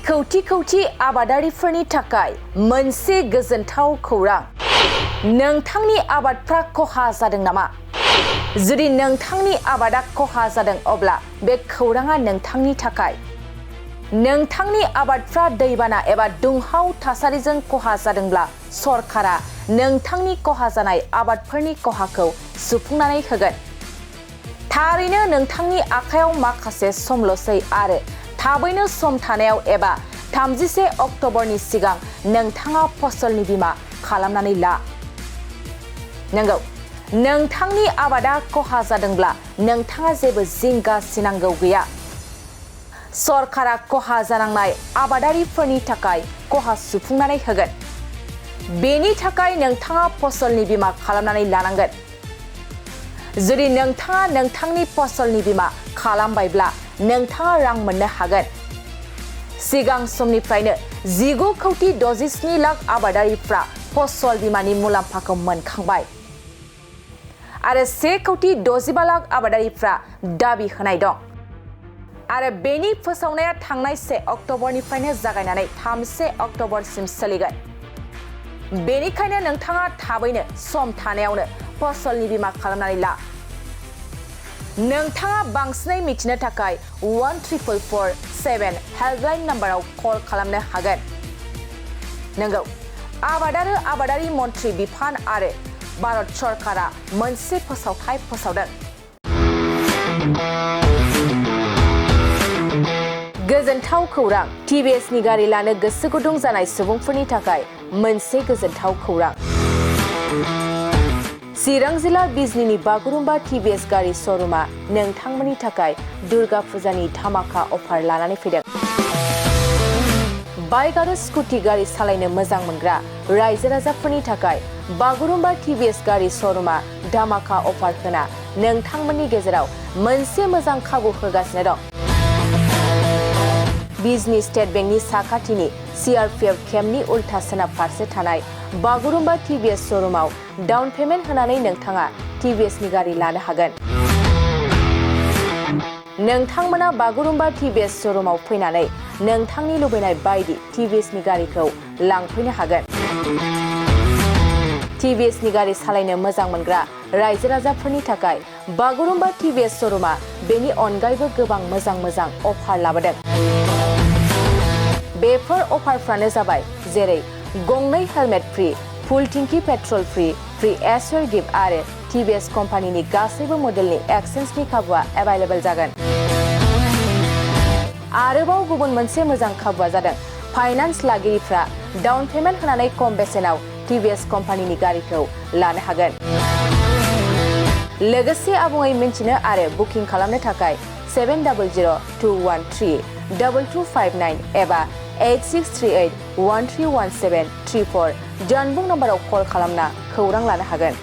कौटि आबादारिफोरनि थाखाय मोनसे गोजोनथाव खौरां। नोंथांनि आबादफ्रा खहा जादों नामा? जुदि नोंथांनि आबादा खहा जादों अब्ला बे खौराङा नोंथांनि थाखाय। नोंथांनि आबादफ्रा दैबाना एबा दुंहाव थासारिजों खहा जादोंब्ला सरकारा नोंथांनि खहा जानाय आबादफोरनि खहाखौ सुफुंनानै होगोन। थारैनो नोंथांनि आखायाव माखासे समल'सै आरो थाबैनो सम थानायाव एबा 31 अक्ट'बरनि सिगां नोंथाङा फसलनि बीमा खालामनानै ला। नंगौ, नोंथांनि आबादा खहा जादोंब्ला नोंथाङा जेबो जिंगा सिनांगौ गैया। सरकारा खहा जानांनाय आबादारिफोरनि थाखाय खहा सुफुंनानै होगोन। बेनि थाखाय नोंथाङा फसलनि बीमा खालामनानै लानांगोन। जुदि नोंथाङा नोंथांनि फसलनि बीमा खालामबायब्ला नोंथाङा रां मोननो हागोन। सिगां समनिफ्रायनो 19.67 लाख आबादारिफ्रा फसल बीमानि मुलाम्फाखौ मोनखांबाय आरो 1.65 लाख आबादारिफ्रा दाबि होनाय दं। आरो बेनि फोसावनाया थांनाय 1 अक्ट'बरनिफ्रायनो जागायनानै 31 अक्ट'बरसिम सोलिगोन। बेनिखायनो नोंथाङा थाबैनो सम थानायावनो फसलनि बीमा खालामनानै ला। नोंथाङा बांसिनै मिथिनो थाखाय 14447 हेल्पलाइन नाम्बाराव कल खालामनो हागोन। नंगौ, आबाद आरो आबादारि मन्थ्रि बिफान आरो भारत सरकारा मोनसे फोसावथाय फोसावदों। गोजोनथाव खौरां। टिभिएसनि गारि लानो गोसो गुदुं जानाय सुबुंफोरनि थाखाय मोनसे गोजोनथाव खौरां। चिरां जिल्ला बिजनीनि बागुरुम्बा टिभिएस गारि श'रुमा नोंथांमोननि थाखाय दुर्गा फुजानि धामाका अफार लानानै फैदों। बाइक आरो स्कुटि गारि सालायनो मोजां मोनग्रा रायजो राजाफोरनि थाखाय बागुरुम्बा टिभिएस गारि श'रुमा धामाका अफार होना नोंथांमोननि गेजेराव मोनसे मोजां खाबु होगासिनो दं। बिजनी स्टेट बेंकनि साखाथिनि CRPF केम्पनि उल्था सोनाब फारसे थानाय बागुरुम्बा टिभिएस श'रुमाव डाउन पेमेन्ट होनानै नोंथाङा टिभिएसनि गारि लानो हागोन। नोंथांमोना बागुरुम्बा टिभिएस श'रुमाव फैनानै नोंथांनि लुबैनाय बायदि टिभिएसनि गारिखौ लांफैनो हागोन। टिभिएसनि गारि सालायनो मोजां मोनग्रा रायजो राजाफोरनि थाखाय बागुरुम्बा टिभिएस श'रुमा बेनि अनगायैबो गोबां मोजां अफार लाबोदों। बेफोर अफारफ्रानो जाबाय जेरै गंनै हेलमेट फ्रि, फुल टिंकि पेट्रल फ्रि एसर गिफ्ट आरो टिभिएस कम्पानिनि गासैबो मडेलनि एक्सचेन्जनि खाबुआ एभेलेबल जागोन। आरोबाव गुबुन मोनसे मोजां खाबुआ जादों फाइनान्स लागिरिफ्रा डाउन पेमेन्ट होनानै खम बेसेनाव टिभिएस कम्पानिनि गारिखौ लानो हागोन। लोगोसे आबुङै मिन्थिनो आरो बुकिं खालामनो थाखाय 7002132259 एबा 8638131734 जानबुं नम्बराव कल खालामना खौरां लानो हागोन।